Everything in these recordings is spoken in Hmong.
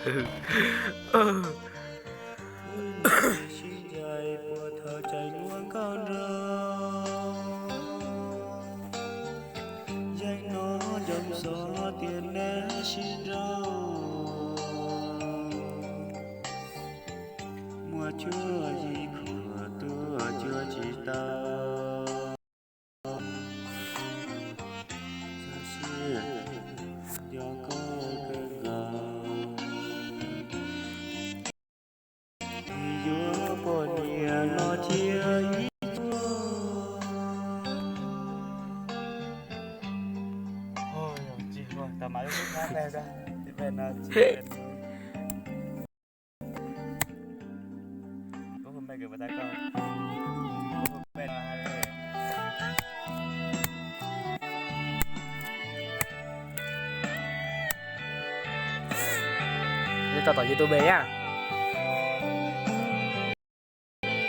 Sib ncaim puas thaum tseem muaj nkauj nraug, yeej hnov ncoo xov tias neb sib nrauj, muaj cuab yim khuam tuaj cuab tsis tau. Txog siab nco koj kawg nkaus, yuav poj niam los cia ib tsuag. Tso tom YouTube na.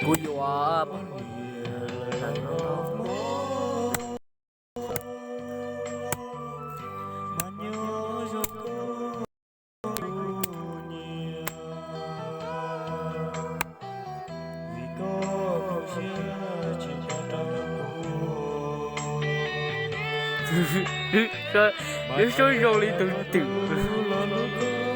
Kuv yuav poj niam. Lub suab zoo li tus twm.